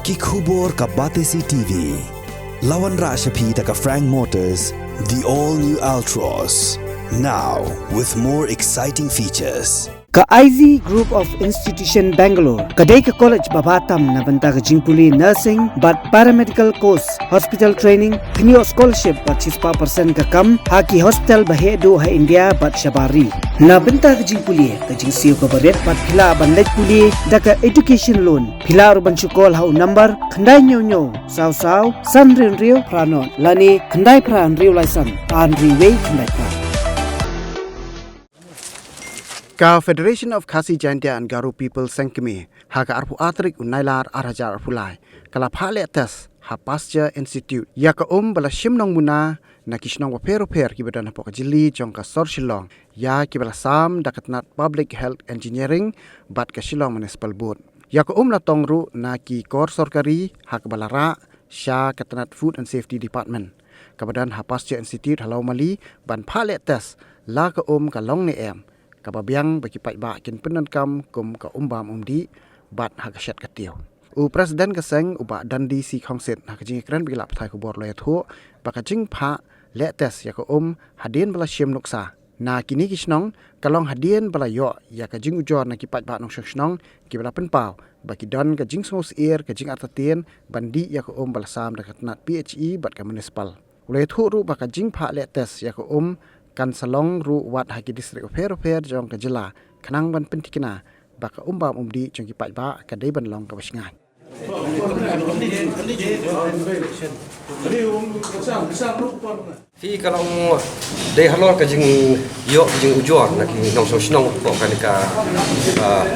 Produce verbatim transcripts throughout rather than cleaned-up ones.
Ki khubor ka Batesi T V. La wanrah sha phi da ka Frank Motors, the all new Altroz. Now with more exciting features. Ka Ivy Group of Institution Bangalore ka dei ka college ba bha tam na bynta ka jingpule nursing bad paramedical course, hospital training, pynïoh scholarship bad shispah percent ka kam ha ki hospital ba heh duh ha India bad shabar ri. Na bynta ka jingpule, ka jingsiew kaba rit bad phi lah ban leit pule da ka education loan. Phi lah ruh ban shu call ha u number khyndai hynñiew hynñiew saw saw san hynriew hynriew phra nod lane khyndai phra hynriew lai san ar hynriew wei khyndai phra. Ka Federation of Khasi Jaintia and Garo People seng kmie ha ka arphew ar tarik u Nailar ar hajar arphew lai ka la phah leh test ha Pasteur Institute ïa ka um ba la shim nongmuna na ki shnong bapher bapher kiba don hapoh ka jylla jong ka sor Shillong ïa kiba la sam da ka tnat Public Health Engineering bad ka Shillong Municipal Board. Ïa ka um la tong ruh na ki kor sorkari ha kaba la rah sha ka tnat Food and Safety Department kaba don ha Pasteur Institute ha Lawmali ban phah leh test la ka um ka long ne em, kaba biang ba ki paidbah kin pyndonkam kum ka um bam um dih bad ha ka shet ka tiew. U President ka seng u Bah Dundee C Khongsit ha ka jingïakren bad ki lad pathai khubor u la ïathuh ba ka jingphah leh test ïa ka um hadien ba la shim nuksa na kine ki shnong ka long hadien ba la ïoh ïa ka jingujor na ki paidbah nongshong shnong kiba la pynpaw ba ki don ka jingsngewsyier, ka jingartatien ban dih ïa ka um ba la sam da ka tnat P H E bad ka municipal. U la ïathuh ruh ba ka jingphah leh test ïa ka um kan sa long ruh wat ha ki district bapher bapher jong ka jylla khnang ban pynthikna ba ka um bam um dih jong ki paidbah ka dei ban long kaba shngaiñ. Phi, ka long dei halor ka jingïoh jingujor na ki nongshong shnong hapoh kane ka, ah,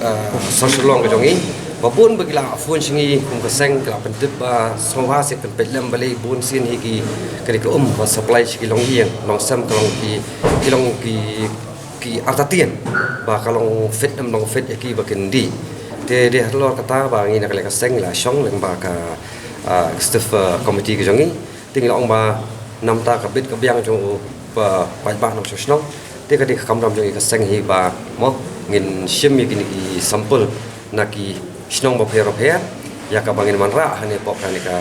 ah, sor Shillong ka jong ngi. Ba bun ba ki la phone sha ngi kum ka seng, ki la pyntip ba sngewbha seh pynpeit lem balei bun sien hi ki, kane ka um ba supply sha ki longïing longsem ka long ki, ki long ki, ki artatien ba ka long fit em long fit ïa ki ba kin dih. Te dei halor kata ba ngi na ka liang ka seng la shong lyngba ka, ah, executive, ah, committee ka jong ngi. Te ngi la ong ba namar ka bit ka biang jong u paidbah nongshong shnong. Te ka dei ka kamram jong ngi ka seng hi ba mo ngin shim ïa kine ki sample na ki shnong bapher bapher ïa kaba ngin wanrah hangne hapoh kane ka,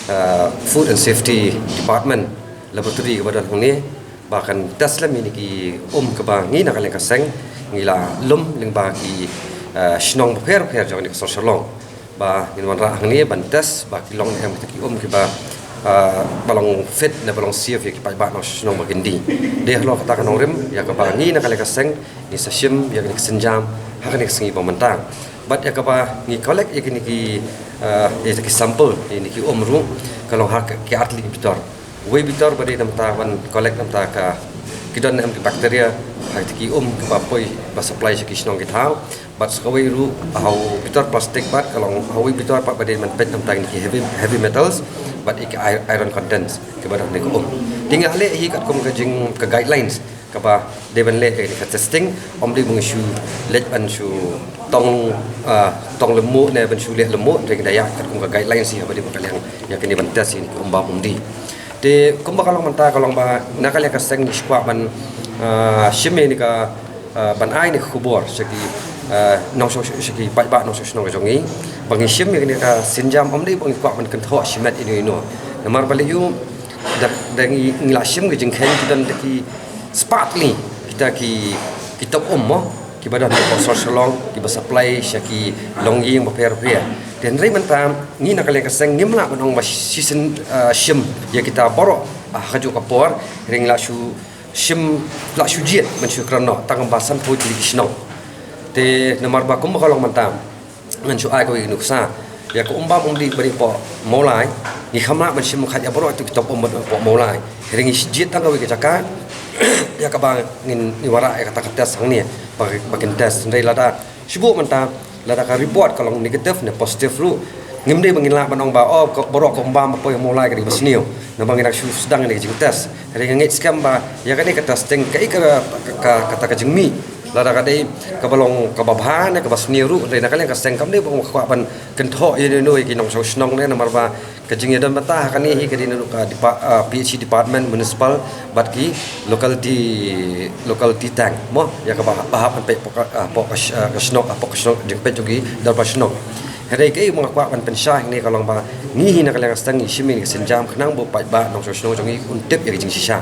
ah, Food and Safety Department laboratory kaba don hangne ba kan test lem ïa kine ki um kaba ngi na ka liang ka seng ngi la lum lyngba ki, ah, shnong bapher bapher jong kane ka sor Shillong. Ba ngin wanrah hangne ban test ba ki long em kita ki um kiba, ah, ba long fit ne ba long safe ïa ki paidbah nongshong shnong ba kin dih. Dei halor kata ka nongrim ïa kaba ngi na ka liang ka seng ngi sa shim ïa kine ki sienjam ha kane ka sngi ba mynta. Bad ïa kaba ngi collect ïa kine ki, ah, ïa ki sample ïa kine ki um ruh ka long ha ki artylli ki bitor. Uwei bitor ba dei namar ban collect namar ka ki don em ki bacteria ha kita ki um kiba poi ba supply sha ki shnong ki thaw. Bad sa kawei ruh ha u bitor plastik bad ka long ha uwei bitor pat ba dei ban peit namar kine ki heavy, heavy metals bad ïa ki i-, iron contents kiba don ha kine ki um. Te ngi la leh hi katkum ka jing ka guidelines kaba dei ban leh ïa ka testing, ym dei ban shu leh ban shu tong, ah, tong lynti ne ban shu leh lynti, te ngi da ïa katkum ka guidelines hi haba dei ba ka liang ïa kane ban test ïa kine ki um bam um dih. Te kumba ka long mynta ka long ba na ka liang ka seng ngi shu kwah ban, ah, shim ïa kane ka, ah, ban ai kane ka khubor sha ki, ah, nongshong, sha ki paidbah nongshong shnong ka jong ngi ba ngi shim ïa kane ka sienjam, ym dei ba ngi kwah ban kynthoh shimet ïano ïano. Namar balei, da, da ngi, ngi la shim ka jingkheiñ ki don da ki spah tylli kita ki, ki top um mo kiba don hapoh sor Shillong kiba supply sha ki longïing bapher bapher. Te hynrei mynta ngi na ka liang ka seng ngim lah ban ong ba shisien, ah, shim ïa kita baroh, ah, ha kajuh ka por. Hynrei ngi la shu shim, la shu jied ban shu kren noh tang ba sanphew tylli ki shnong. Te namar ba kumba ka long mynta ngan shu ai kawei ka nuksa ïa ka um bam um dih ba dei hapoh Mawlai. Ngi kham lah ban shim khait ïa baroh ïa ki top um ba dei hapoh Mawlai. Hynrei ngi jied tang kawei ka jaka ïa kaba ngin, ngi wanrah ïa kata ka test hangne ba, ba kin test. Hynrei lada shu buh mynta lada ka report ka long negative ne positive ruh, ngim dei ba ngin lah ban ong ba, oh, ka, baroh ka um bam ba poi ha Mawlai ka dei ba sniew. Namar ngi dang shu sdang ïa ka jingtest. Hynrei nga ngeit skhem ba ïa kane ka testing kaei ka, ka, ka, kata ka jingmih. Lada ka dei kaba long kaba bha ne kaba sniew ruh, hynrei na ka liang ka seng kam dei ba nga kwah ban kynthoh ïano ïano ïa ki nongshong shnong ne, namar ba ka jingïadon bynta ha kane hi ka dei naduh ka depa-, ah, P H E department, municipal bad ki locality, locality tank mo, ïa kaba, ba hap ban peit hapoh ka, ah, hapoh ka sh-, ah, ka shnong, hapoh ka shnong, jingpeit jong ki dorbar shnong. Hynrei kaei ba nga kwah ban pynshai hangne ka long ba ngi hi na ka liang ka seng ngi shim ïa kane ka sienjam khnang ba u paidbah nongshong shnong jong ngi un tip ïa ka jingshisha.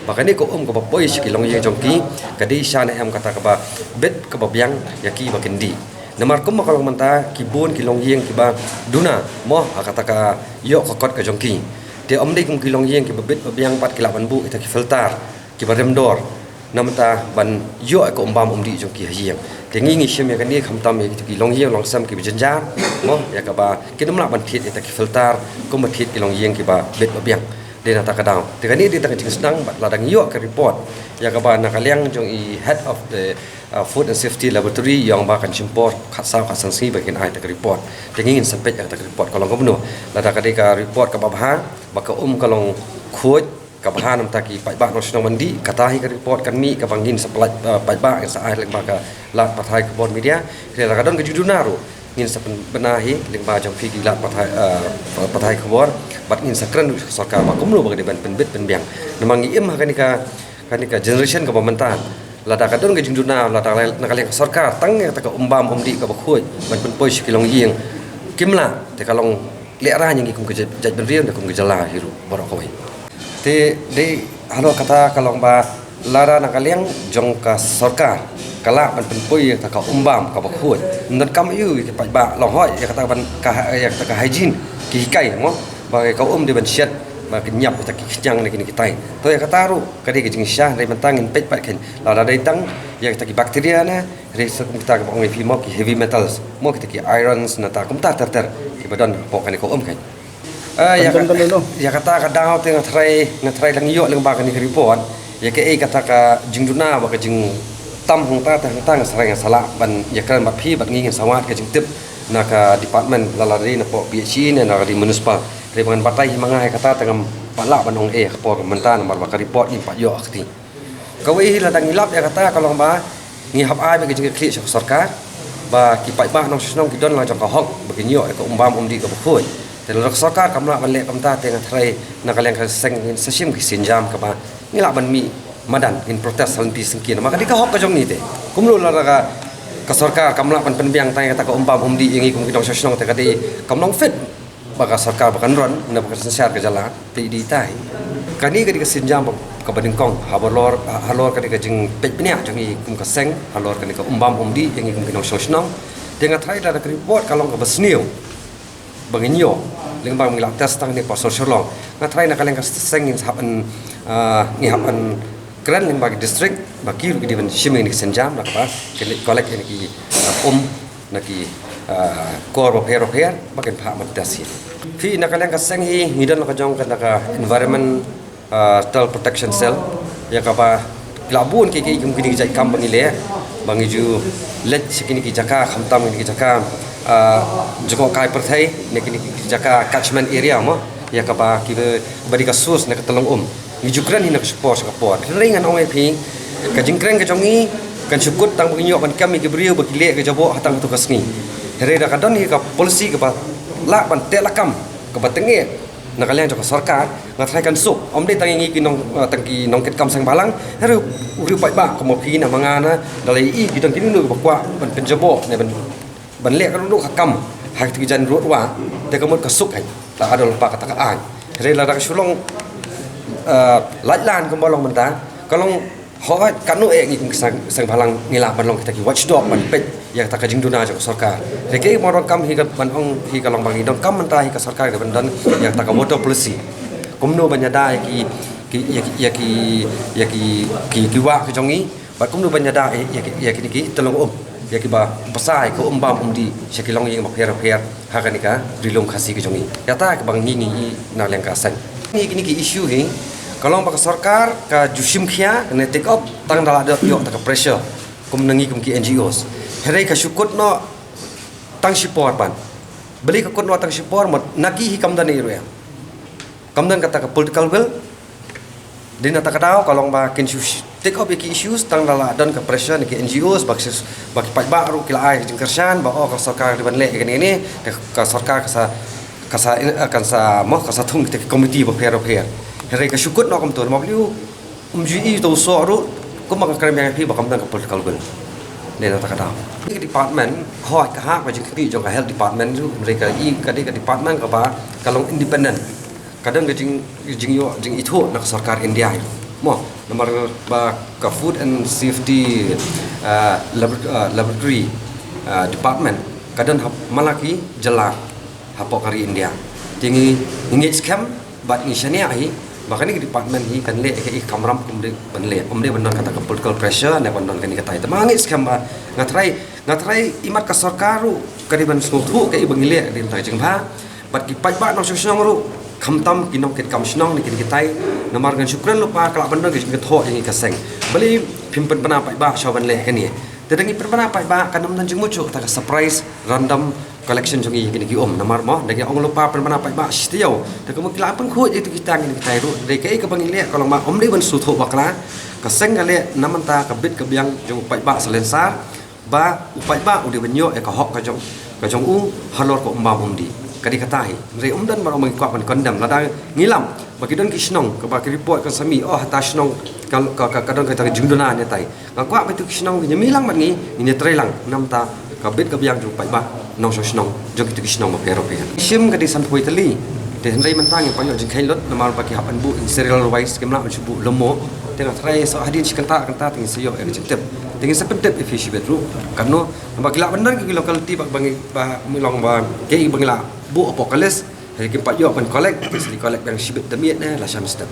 Ba kane ka um kaba poi sha ki longïing jong ki ka dei shisha ne em kata kaba bit kaba biang ïa ki ba kin dih. Namar kumba ka long mynta ki bun ki longïing kiba duna mo ha kata ka ïoh ka kot ka jong ki. Te ym dei kum ki longïing kiba bit ba biang pat ki lah ban buh ïa kita ki filter kiba rim dor. Na mynta ban ïoh ïa ka um bam um dih jong ki ha ïing. Te ngi ngi shim ïa kane khamtam ïa kita ki longïing longsem kiba jynjar mo ïa kaba kin ym lah ban thied ïa kita ki filter kumba thied ki longïing kiba bit ba biang. Dei na kata ka daw. Te kane dei tang ka jingsdang bad lada ngi ïoh ka report ïa kaba na ka liang jong i head of the uh, Food and Safety Laboratory ïa ong ba kan shim por khatsaw khatsan sngi ba kin ai kata ka report. Te ngi ngin sa peit ïa kata ka report ka long kumno. Lada ka dei ka report kaba bha ba ka um ka long khuid kaba bha na ka bynta ki paidbah nongshong shnong ban dih, kata hi ka report kan mih kaba ngin sa pynlait, uh, paidbah ngin sa ai lyngba ka lad pathai khubor media. Hynrei lada ka don ka jingduna ruh ngin sa pynbna hi lyngba jong phi ki lad pathai, uh, pathai khubor bad ngin sa kren ruh sha ka sorkar ba kumno ba ka dei ban pynbit pynbiang. Namar ngi im ha kane ka, kane ka generation kaba mynta. Lada ka don ka jingduna lada na ka liang ka sorkar tang ïa kata ka um bam um dih kaba khuid ban pynpoi sha ki longïing kim lah, te ka long lehraiñ ïa ngi kum ka jait, jaitbynriew ne kum ka jylla hi ruh baroh kawei. Te dei halor kata ka long ba lada na ka liang jong ka sorkar ka lah ban pynpoi ïa kata ka um bam kaba khuid, ym donkam ïa u ïa ki paidbah long hoi ïa kata ban ka, ïa kata ka hygiene ki hikai mo ba ka um dei ban shet ba kin ïap ïa kita ki khñiang ne kine kitai. To ïa kata ruh ka dei ka jingshisha, hynrei mynta ngin peit pat khein lada dei tang ïa kita ki bacteria ne, hynrei sa kum kita kiba ong ïa phi mo ki heavy metals mo kita ki irons na ta kumta ter ter kiba don hapoh kane ka um khein. Ah, ïa ka, ïa kata ka daw te nga tharai, nga tharai lada ngi ïoh lyngba kane ka report ïa kaei kata ka jingduna bad ka jingtam hangta te hangta nga tharai nga sa lah ban ïakren bad phi bad ngi ngin sa wad ka jingtip na ka department, lada dei napoh P H E ne lada dei municipal. Hynrei ba ngan batai hi ma nga ïa kata te ngam pat lah ban ong ei ha ka por mynta namar ba ka report ngim pat ïoh ha kti. Kawei hi lada ngi lap ïa kata ka long ba ngi hap ai beit ka jingkitkhlieh sha ka sorkar ba ki paidbah nongshong shnong ki don la jong ka hok ba kin ïoh ïa ka um bam um dih kaba khuid. Te lada ka sorkar kam lah ban leh kumta te nga tharai na ka liang ka seng ngin sa shim ki sienjam kaba ngi lah ban mih madan ngin protest ha lynti syngkien namar ka dei ka hok ka jong ngi te. Kumno lada ka, ka sorkar kam lah ban pynbiang tang ïa kata ka um bam um dih ïa ngi kum ki nongshong shnong te ka dei kam long fit ba ka sorkar ba kan run ne ba ka synshar ka jylla te i dei tai. Kane ka dei ka sienjam ba kaba nyngkong halor, halor ka dei ka jingpeit bniah jong ngi kum ka seng halor kane ka um bam um dih ïa ngi kum ki nongshong shnong. Te nga tharai lada ka report ka long kaba sniew ba ngin ïoh lyngba ba ngi la test tang ne por sor sor long, nga tharai na ka liang ka seng ngin sa hap ban, ah, ngi hap ban kren lyngba ki district ba ki ruh ki dei ban shim ïa kane ka sienjam na kaba kin leit collect ïa kine ki, ah, um na ki, ah, kor bapher bapher ba kin phah ban test hi. Phi na ka liang ka seng hi ngi don la ka jong ka na ka environment, ah, tal protection cell ïa kaba ki la bun ki, ki kum kine ki jait kam ba ngi leh ba ngi ju leit sha kine ki jaka khamtam kine ki jaka, ah, jngohkai pyrthei ne kine ki jaka catchment area mo ïa kaba ki ba, ba dei ka source ne ka tyllong um. Ngi ju kren hi na ka shipor sha ka por. Hynrei ngan ong ïa phi ka jingkren ka jong ngi kan shu kut tang ba ngin ïoh ban kem ïa ki briew ba ki leh ka jaboh ha tang hato ka sngi. Hynrei da ka don hi ka policy kaba lah ban teh lakam kaba tyngeh na ka liang jong ka sorkar, nga tharai kan suk. Ym dei tang ïa ngi ki nong, eh, tang ki nongkitkam seng bhalang, hynrei u riew paidbah kum ma phi na ma nga na da la ïohi ki don kino kino kiba kwah ban pynjaboh ne ban ban leh kano kano ka kam ha kito ki jaiñ rud wah, te ka mut ka suk hi. La adon lypa kata ka aiñ. Hynrei lada ka shu long, eh, lait lan kumba long mynta ka long hooid kano eh ngi kum ki seng, seng bhalang ngi lah ban long kita ki watchdog ban peit ïa kata ka jingduna jong ka sorkar. Hynrei kaei ba nga donkam hi ka ban ong hi ka long ba ngi donkam mynta hi ka sorkar ka ban don ïa kata ka water policy. Kumno ban ïada ïa ki, ki, ïa ki, ïa ki, ïa ki, ki, ki wah ka jong ngi. Bad kumno ban ïada ïa, ïa, ïa kine ki tyllong um ïa kiba bsa ïa ka um bam um dih sha ki longïing bapher bapher ha kane ka Ri Lum Khasi ka jong ngi. Ïa kata kaba ngi ngi i na liang ka seng. Ngi kine ki issue hi ka long ba ka sorkar ka ju shim khia ne take up tang da la dep ïoh ta ka pressure kum na ngi kum ki N G Os. Hynrei ka shu kut noh tang shipor ban. Balei ka kut noh tang shipor? Mut na ki hi kam don ei ruh em. Kam don kata ka political will. Dei na kata ka daw ka long ba kin shu sh-, take up ïa ki issues tang da la don ka pressure na ki N G Os ba ki, ba ki paidbah ruh ki la ai ka jingkyrshan ba oh ka sorkar ka dei ban leh ïa kane kane, ka, ka sorkar ka sa, ka sa, eh, kan sa mo ka sa thung kita ki committee bapher bapher. Hynrei ka shu kut noh kumto namar balei um ju i to u soh ruh kumba nga kren biang ïa phi ba kam don ka political will. Ne na ta ka daw. Ka department, hoi ka hak ba jingkti jong ka health department ju, hynrei ka i ka dei ka department kaba ka long independent. Ka don ka jing jingïoh jingithuh na ka sorkar India. Mo, namar ba ka food and safety, uh, labor-, uh, laboratory, uh, department ka don ha man la ki jylla hapoh ka ri India. Te ngi ngeit skhem bad ngi shaniah hi ba kane ka department hi kan leh ïa ka i kamram kum dei ban leh. Ym dei ban don kata ka political pressure ne ban don kane katai. Te ma ngeit skhem ba nga trai, nga trai imat ka sorkar ruh ka dei ban sngewthuh ka i ba ngi leh ka dei ta ka jingbha. Bad ki paidbah nongshong shnong ruh khamtam ki nongkitkam shnong ne kine kitai. Namar ngan shu kren lypa ka lah ban don ka jingkynthoh ïa ngi ka seng. Balei phim pynbna paidbah shuwa ban leh kane. Te da ngi pynbna paidbah kan ym don jingmut shuh ta ka surprise random collection jong ngi kine ki um. Namar mo da ngi ong lypa pynbna paidbah shi taïew. Te ka mut ki lah pynkhuid ïa tu ki tang kine kitai ruh. Dei kaei kaba ngi leh ka long ba ym dei ban sngewthuh bakla. Ka seng ka leh na mynta ka bit ka biang jong paidbah Salensar. Ba u paidbah u dei ban ïoh ïa ka hok ka jong, ka jong u halor ka umbam umdih. Ka dei kata hi. Hynrei ym don ba ngi kwah ban condemn lada ngi lam ba ki don ki shnong kaba ki report kan sa mih, oh, hata shnong ka, ka, ka, ka don kata ka jingduna ne tai. Nga kwah ba itu ki shnong ngin ïa mih lang bad ngi, ngin ïa trei lang namar ka bit ka biang jong u paidbah nongshong shnong jong kitu ki shnong ba pher ba pher. Shim ka dei sanphew tylli. Te hynrei mynta ngi pan ïoh jingkheiñ lut namar ba ki hap ban buh in serial wise, kim lah ban shu buh lemo. Te nga trai sa hadien shi kynta kynta te ngin sa ïoh ïa ka jingtip. Te ngin sa pyntip ïa phi shibit ruh. Katno ba ki lah ban don ki locality ba, ba ngi, ba ngi long ba ki ba ngi lah buh apocalypse. Hynrei kim pat ïoh ban collect, te sa collect biang shibit da miet ne lasham step.